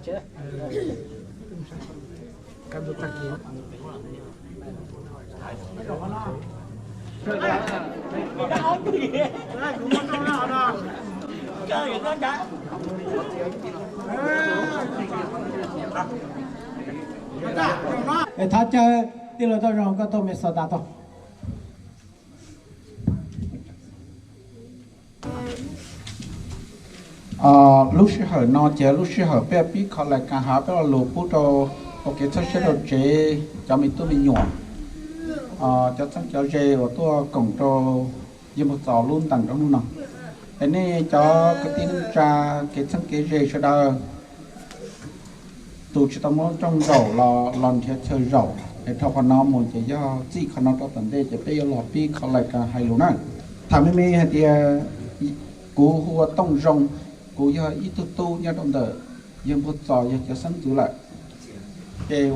Es thov caw tij laug Tooj Zoo koj tuaj me xav tas tau. Lub sij hawm no ces lub sij hawm peb pib kho lais kas hav peb lo lus pub rau ua kev txhawb siab rau tsev cov me tub me nyuam, cov txheeb cov ze uas tuaj koom rau yawg Npauj Txos lub ntees rau hnub no. Es nej cov kwv tij neej tsa, kev txheeb kev ze sawv daws, tus tsis tau muaj rooj zaum los los nrhiav chaw zaum es dhau qhov no mus ces yog txij qhov no rau tom ntej ces peb yuav los pib kho lais kas hais lus na. Tham me me hais tias kuv hu ua Tooj Zoo, kuv yog ib tug tub nyob rau ntawm yawg Npauj Txos yog cov xeeb ntxwv lawm. Ces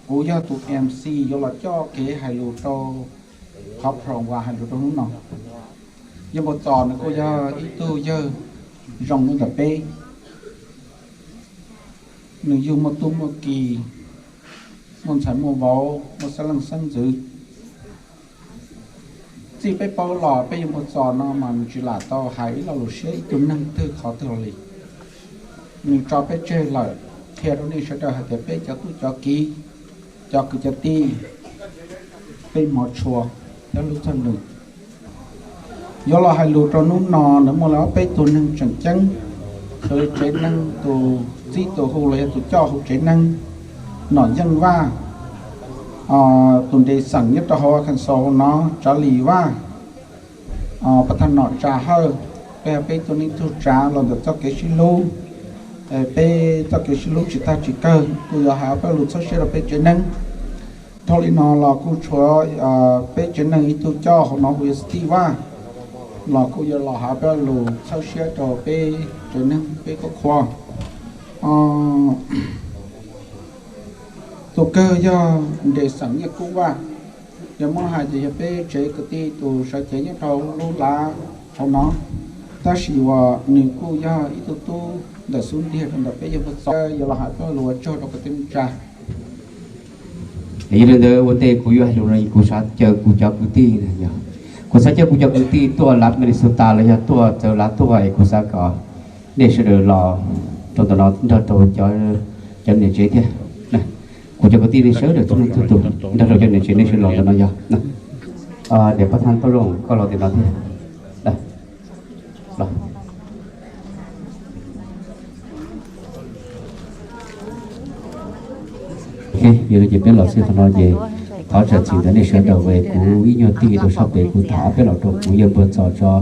kuv yog tus M C yuav los coj kev hais lus rau qhov program hais lus rau hnub no. Yawg Npauj Txos nws kuj yog ib tug yawg zoo rau ntawm peb. Nws yug muaj tub muaj ki, muaj ntxhais muaj vauv, muaj xeeb leej xeeb ntxwv. Txij peb paub los peb yawg Npauj Txos no mas nws tsis lam tau hais ib lo lus siab ib tug neeg twg qhov twg los li. Nws tso peb tseg lawm, qhia rau nej sawv daws hais tias peb cov tub cov kiv, cov kwv cov tij, peb hmov tshua thiab hlub txog nws. Yuav los hais lus rau hnub no nws muaj li ob peb tug neeg tseem ceeb, xws li tsev neeg tus txib tus hu los yog tus coj hauv tsev neeg, Nom Yeej Vaj, tus nres xeem nyob rau hauv Arkansas no, Tsav Lis Vaj, pab thab Nom Tsa Hawj, peb peb tug neeg tug tsav los ntawm txoj kev sib hlub. Peb txoj kev sib hlub tsis tag tsis kawg kuj yuav hais ob peb lus txhawb siab rau peb tsev neeg. Dhau li no los kuj tshuav peb tsev neeg ib tug coj hauv no hu ua Steve Vaj los kuj yuav los hais ob peb lus txhawb siab rau peb tsev neeg peb khuab qhua. Tus kawg yog nres xeem Nyiaj Kub Vaj, yog muab hais ces yog peb tsev kwv tij tus sawv cev nyob rau lub lav hauv no, tab sis uas nws kuj yog ib tug tub ntawm xub ntiag rau ntawm peb yawg Npauj Txos, yuav los hais ob peb lus ua tsaug rau kwv tij neej tsa. Yog li ntawd ua ntej kuv yuav hais lus no kuv xav caw kuv cov kwv tij, kuv xav caw kuv cov kwv tij tuaj lav Minnesota los yog tuaj txawv lav tuaj es kuv xav kom nej sawv daws los rau ntawm no nrog rau cov niam tsev thiab. Kuv cov kwv tij nej sawv daws txhua leej txhua tus nrog rau cov niam tsev nej sawv daws los ntawm no yog. Niam pab thab Tooj Zoo koj los tim no thiab. Yog li ces peb los txij qhov no ces thov zam txim ntawm nej sawv daws, kuv ib nyuag tij rau sab pem kuv tham ob peb los rau kuv yawg Npauj Txos tso,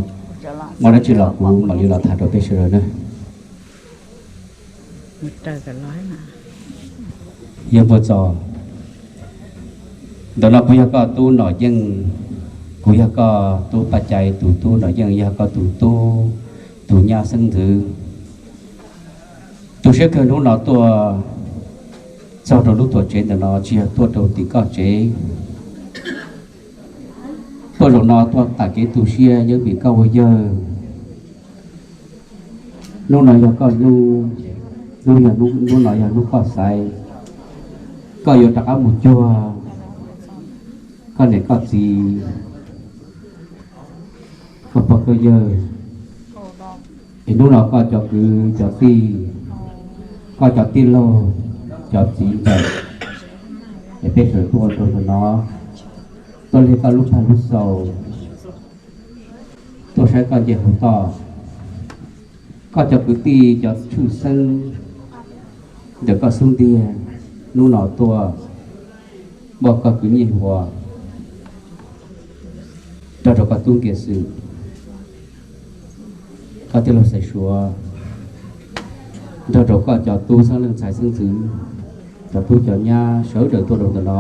muaj dab tsi los kuv mam li los tham rau peb sawv daws na. Yawg Npauj Txos, ntawm no kuv yog koj tub Nom Yeej, kuv yog koj tub Paj Cai tus tub, Nom Yeej yog koj tus tub, tus nyab xeeb ntxwv. Tu siab kawg hnub no tuaj txog rau lub tuam tsev ntawm no tsis yog tuaj rau tim koj tsev. Tuaj zaum no tuaj tam kev tu siab yeej vim koj ua yawg. Hnub no yog koj hnub, hnub yog hnub, hnub no yog hnub koj xaiv, koj yuav rov qab mus cuag koj niam koj txiv, koj pog koj yawg. Es hnub no koj cov kwv cov tij, koj cov tij laug, cov txiv ntxawm, es peb sawv tuaj rau ntawm no, tuaj lig koj lub pag lub xaus, tuaj saib koj nce hauv toj. Koj cov kwv tij cov tshwj xeeb ntawm koj xub ntiag hnub no tuaj muab koj kwv Nyiaj Huas nrog rau koj tub Nkias Xwm, koj tij laug Xais Suav, nrog rau koj cov tub xeeb leej ntxhais xeeb ntxwv, cov tub cov nyab sawv daws tuaj rau ntawm no,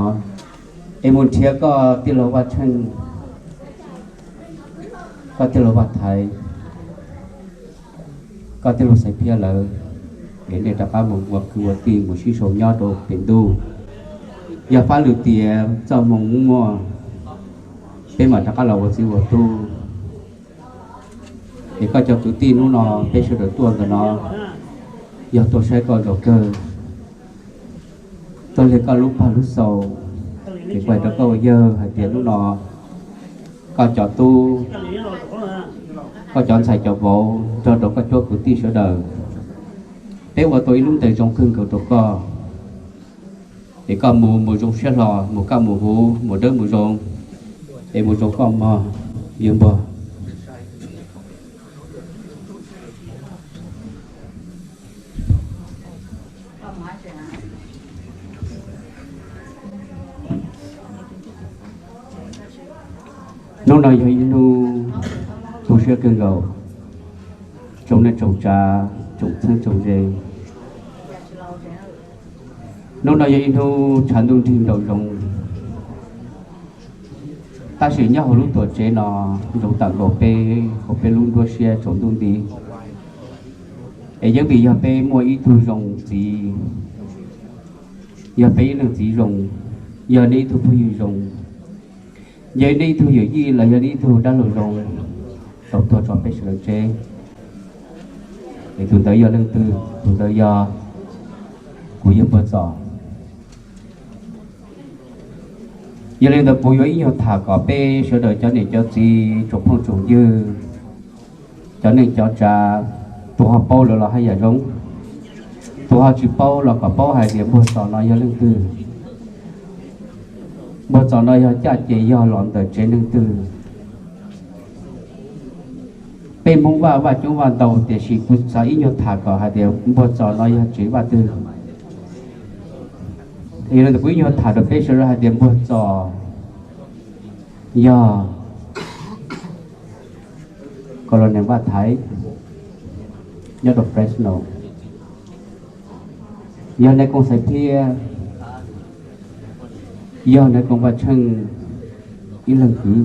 es mus nrhiav koj tij laug Vaj Tsheej, koj tij laug Vaj Thaiv, koj tij laug Xaiv Phiab lawv, es nej rov qab mus ua kwv ua tij mus sib sau nyob rau pem ntuj. Yog fab lwm tiam txoj hmoo muaj, peb mam rov qab los ua txiv ua tub. Es koj cov kwv tij hnub no peb sawv daws tuaj ntawm no, Yog tuaj saib koj zaum kawg, tuaj lig koj lub pag lub xaus, ces kuv hais rau koj ua yawg hais tias hnub no koj cov tub, koj cov ntxhais cov vauv nrog rau koj cuab kwv tij sawv daws, peb ua tau ib lub ntees zoo kawg nkaus rau koj. Es koj mus mus zoo siab hlo, mus kaj mus huv, mus dawb mus zoo, es mus zoo koj mog yawg npog. Hnub no yog ib hnub tu siab kawg nkaus, tsoom neej tsoom tsav, tsoom txheeb tsoom ze. Hnub no yog ib hnub tshav ntuj nrig nraum zoov, tab sis nyob hauv lub tuam tsev no zoo tam nkaus peb hauv peb lub nruab siab tsaus ntuj nti. Es yeej vim yog peb muaj ib tug zoo txiv, yog peb ib leej txiv zoo, yog nej ib tug phooj ywg zoo, yog nej ib tug yawm yij los yog nej ib tug dab laug zoo tau tuag tso peb sawv daws tsev. Es tus ntawd yog leej twg? Tus ntawd yog kuv yawg Npawg Txos. Yog li ntawd kuv yuav ib nyuag tham kom peb sawv daws cov niam cov txiv, tsoom phooj tsoom ywg, cov neej cov tsav, tus ho paub lawm los haj yam zoo, tus ho tsis paub los kom paub hais tias Npawg Txos no yog leej twg, Npawg Txos no yog caj ces yog los ntawm tsev neeg twg. Peb Hmoob Vaj, Vaj coob Vaj ntau, tiam sis kuv xav ib nyuag tham kom hais tias Npawg Txos no yog tsev Vaj twg. Yog li ntawd kuv ib nyuag tham rau peb sawv daws hais tias Npawg Txos yog Colonel Vaj Thaiv nyob rau Fresno, yog Nais Koom Xaiv Phiab, yog Nais Koom Vaj Tsheej ib leeg kwv.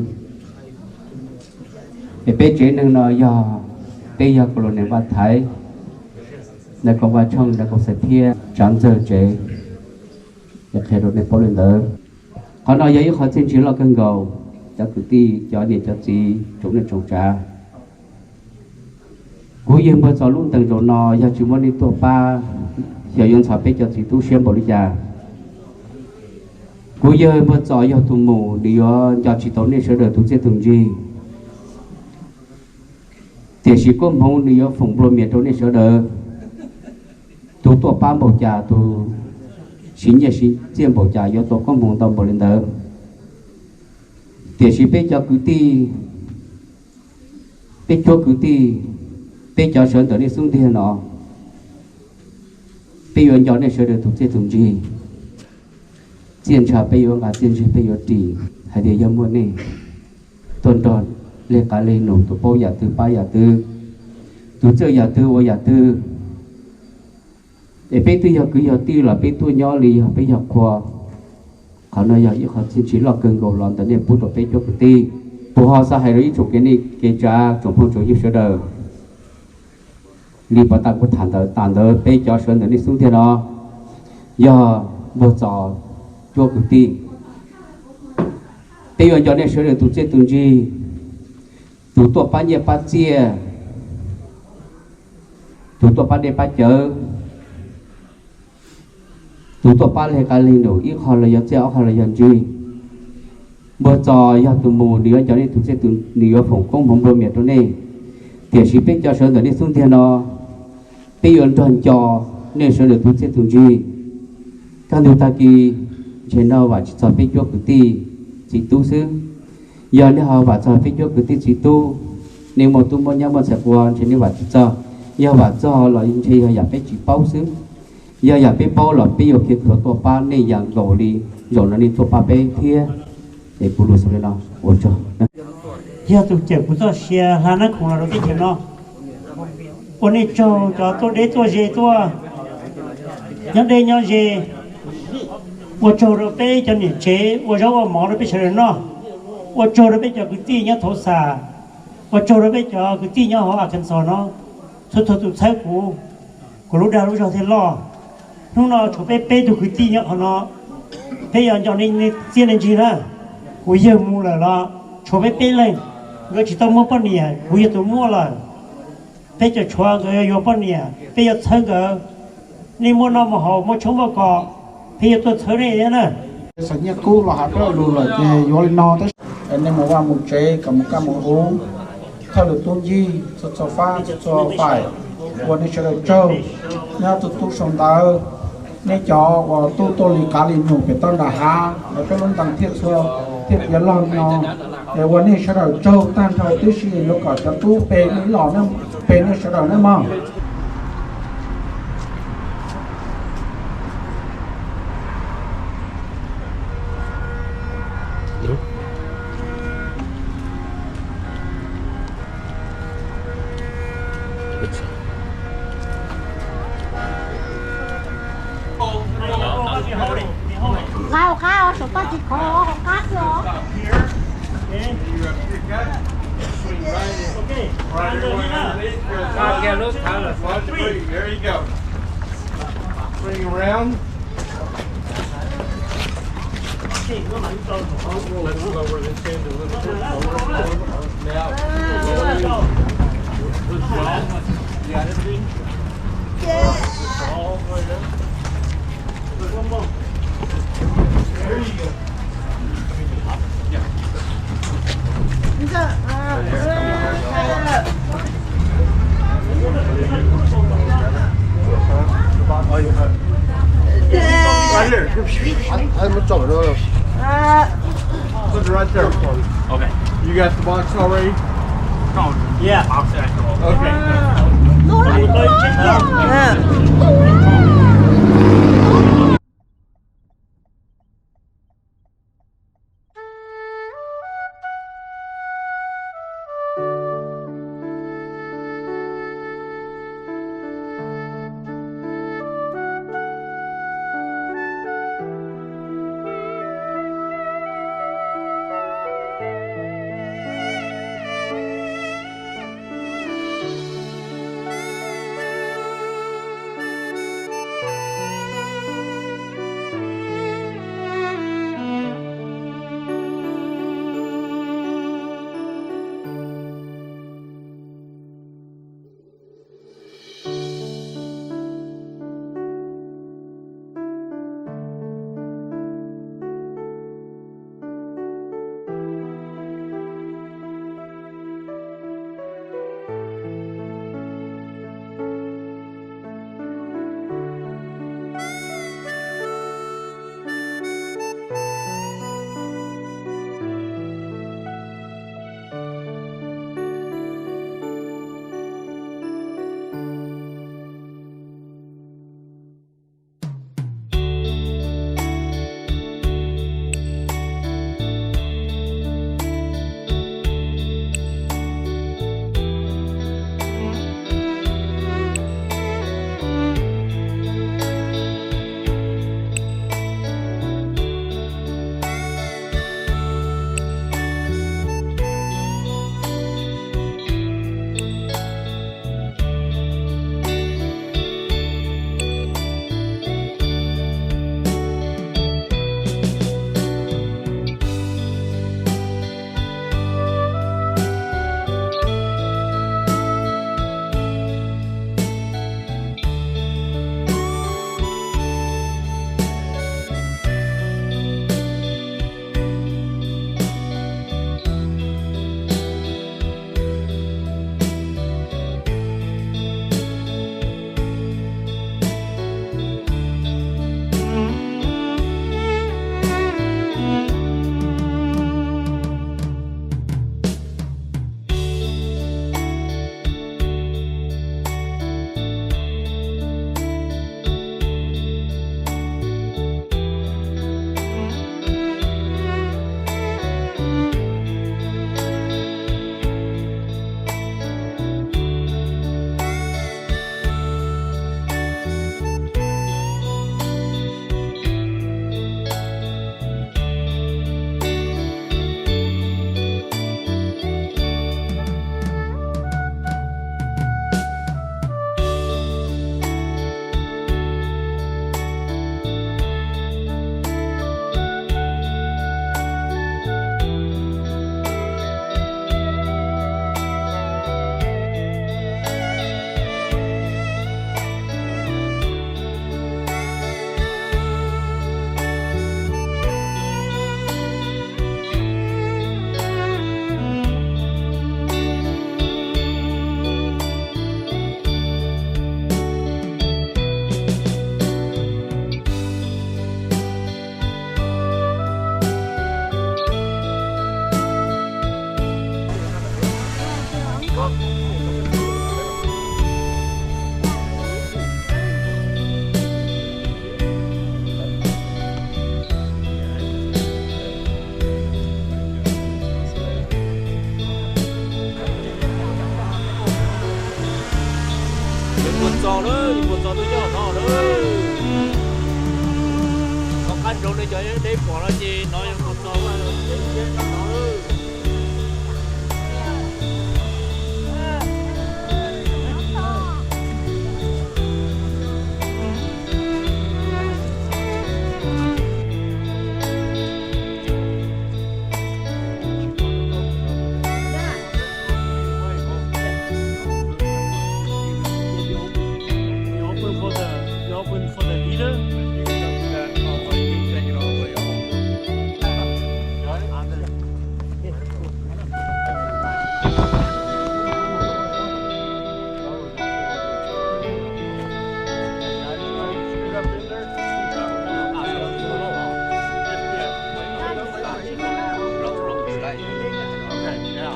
Es peb tsev neeg no yog, peb yog Colonel Vaj Thaiv, Nais Koom Vaj Tsheej, Nais Koom Xaiv Phiab tsav ntxawg tsev. Qhia rau nej paub li ntawd. Qhov no yog ib qhov txiaj ntsig loj kawg nkaus, cov kwv tij, cov niam cov txiv, tsoom neej tsoom tsav. Kuv yawg Npawg Txos lub ntees zaum no yog tsis muaj nej tuaj pab, xyov yuav ntxhov peb cov txiv tub siab npaum li cas. Kuv yawg Npawg Txos yog tus mus, nws yuav nco tsis tau nej sawv daws tus txiaj tus ntsig. Tiam sis koob hmoov nws yuav foom nplua mias rau nej sawv daws. Tus tuaj pab npaum cas, tus siv nyiaj siv txiaj npaum cas yuav tau koob hmoov ntau npaum li ntawd. Tiam sis peb cov kwv tij, peb cuab kwv tij, peb cov sawv ntawm nej xub ntiag no, peb yuav nco nej sawv daws tus txiaj tus ntsig. Txiaj ntsha peb yuav nqa, txiaj ntsig peb yuav ris, hais tias yog muaj nej tuaj nrog lig qab lig num, tus paub yam twg pab yam twg, tus txawj yam twg ua yam twg, es peb twb yog kwv yog tij los peb tuaj nyob li yog peb yog qhua. Qhov no yog ib qho txiaj ntsig loj kawg nkaus los ntawm nej pub rau peb cuab kwv tij. Kuv ho xav hais rau ib tsoom kev neej kev tsav, tsoom phooj tsoom ywg sawv daws, li puas tas kuv tham ntawd, tas ntawd peb cov sawv ntawm nej xub ntiag no yog Npawg Txos cuab kwv tij. Peb yuav nco nej sawv daws tus txiaj tus ntsig, tus tuaj pab nyiaj pab txiaj, tus tuaj pab dej pab cawv, tus tuaj pab lig qab lig num, ib qho los yog txiaj, ob qho los yog ntsig. Npawg Txos yog tus mus, nws yuav nco nej tus txiaj, nws yuav foom koob hmoov nplua mias rau nej. Tiam sis peb cov sawv ntawm nej xub ntiag no, peb yuav nrog nco nej sawv daws tus txiaj tus ntsig. Kaj ntug tag kis ntshe nej vam tsis txog peb cuab kwv tij txiv tub xwb. Yog nej ho vam txog peb cuab kwv tij txiv tub, nej muaj tub muaj nyab muaj ntxhais qua ntshe nej vam tsis txog. Yog vam txog los ntshe yog yam peb tsis paub xwb. Yog yam peb paub los peb yuav khiav khuav tuaj pab nej yam nkaus li zaum no nej tuaj pab peb thiab. Es kuv lus xaus li no, ua tsaug. Yog tus cawm kuv txoj sia hla nab khoom los rau teb chaws no, ua nej tsaug cov tuaj deb tuaj ze tuaj nyob deb nyob ze. Ua tsaug rau peb cov niam tsev ua zaub ua mov rau peb sawv daws noj. Ua tsaug rau peb cov kwv tij nyob Thauv Xas. Ua tsaug rau peb cov kwv tij nyob hauv Arkansas no. Txhua txhua tus txhawb kuv, kuv lub dag lub zog thiaj loj. Hnub no tshuav peb peb tug kwv tij nyob qhov no, peb yuav nco nej txiaj nej ntsig na. Kuv yawg mus lawm los tshuav peb peb leeg, nkawd tsis tau muaj poj niam, kuv yog tus muaj lawm. Peb cov tshuav nkawd yuav yuav poj niam, peb yuav txhawb nkawd. Nej muaj noj muaj haus, muaj tshoob muaj kos, peb yuav tuaj txhawb nej thiab na. Xav nyiaj kub los hais peb lo lus lawm ces yuav li no tab sis nej mus vaj mus tsev kom mus kaj mus hu, thawj lwm tub ncig txhua txhua fab txhua txhua faim, ua nej sawv daws tsaug. Nyob txhua tub sau ntawv, nej cov uas tuaj tuaj li qav li num pem toj nram hav, peb lub ntees thiaj txhua thiaj piav log li no. Es ua nej sawv daws tsaug tag nrho tib si, yuav kom cov tub pe nej ib los, pe nej sawv daws nawb mog. Nqa hauv qab, saum toj tsis khov, hauv qab xwb os. There you go. Swing around. Let's lower this end a little bit. Lower, lower, lower. Now. Push it all. You got everything? Yeah. All the way up. One more. There you go. Right here. Put it right there for me. Okay. You got the box already? Oh, yeah. Box after all. Okay. Qab saud nej cov deb pom no ces no yog mus txog. You open for the, you open for the leader? Okay, now,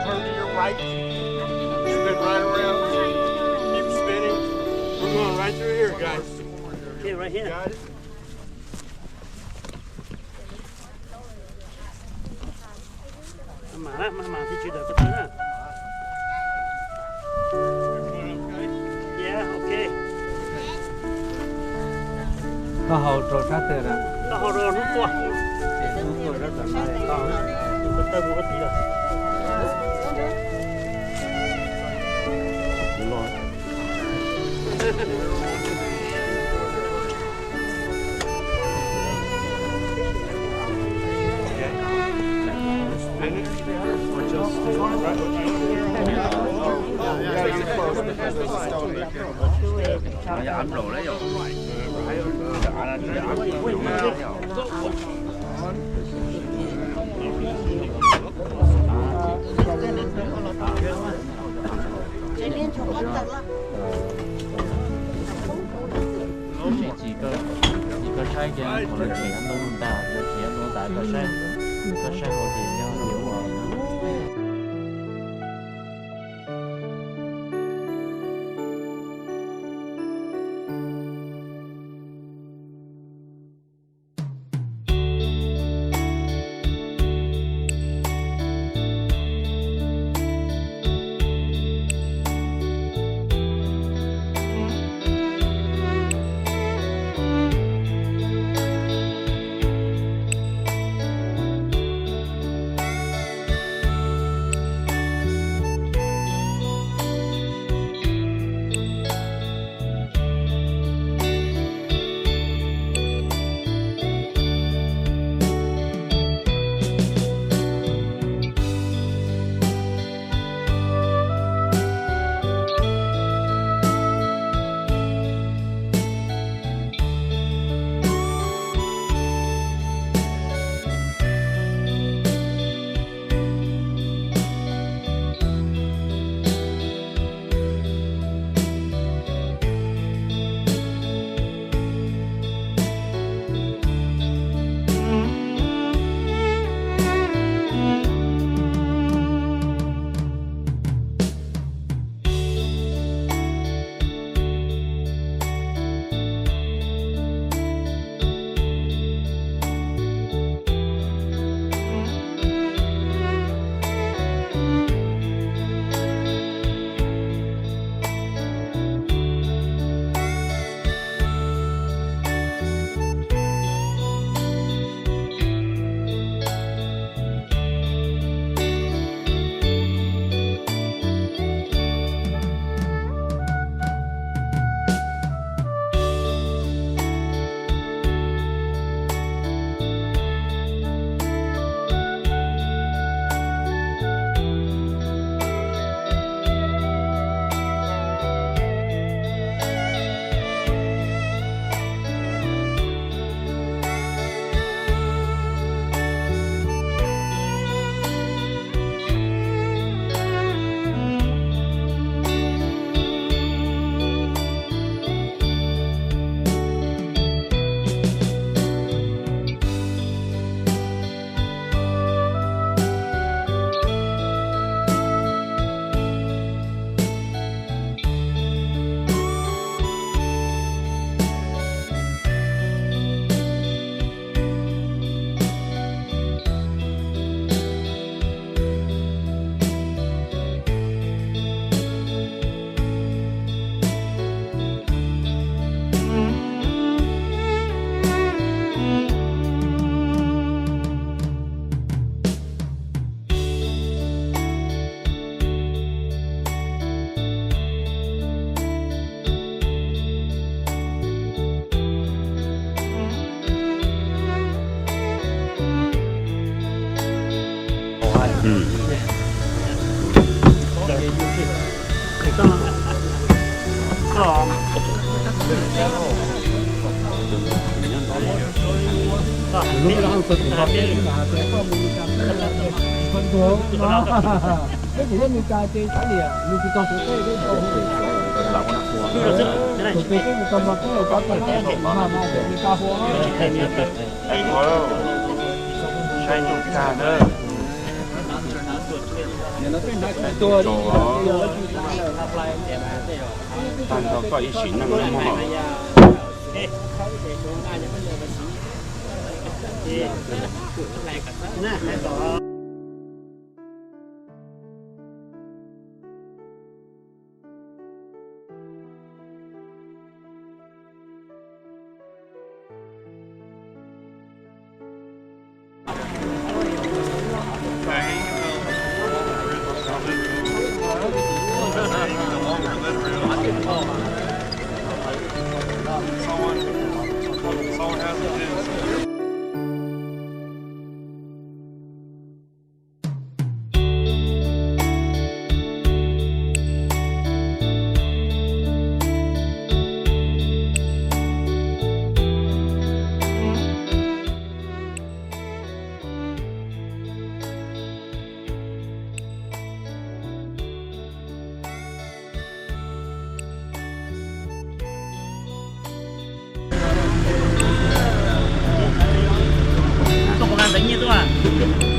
turn to your right. Spin right around. Keep spinning. We're going right through here, guys. Okay, right here. Got it? Mas mas mas thiaj tsis dawm koj tawm na. Yeah, okay. Koj hau rau sab twg na? Koj hau rau hnub tuaj. Hnub tuaj sab tom no, koj taw mus koj tid lawm. Tab sis tsis, tsis koj saib kiag qhov lawv tseem ntoo ntag, lawv tseem ntoo ntag koj saib, koj saib hauv ces yog yuav ua li no. Saib tus tag na. Tag nrho koj ib sim neej no mog. Koj puas nqa ntawv nyiaj tuaj?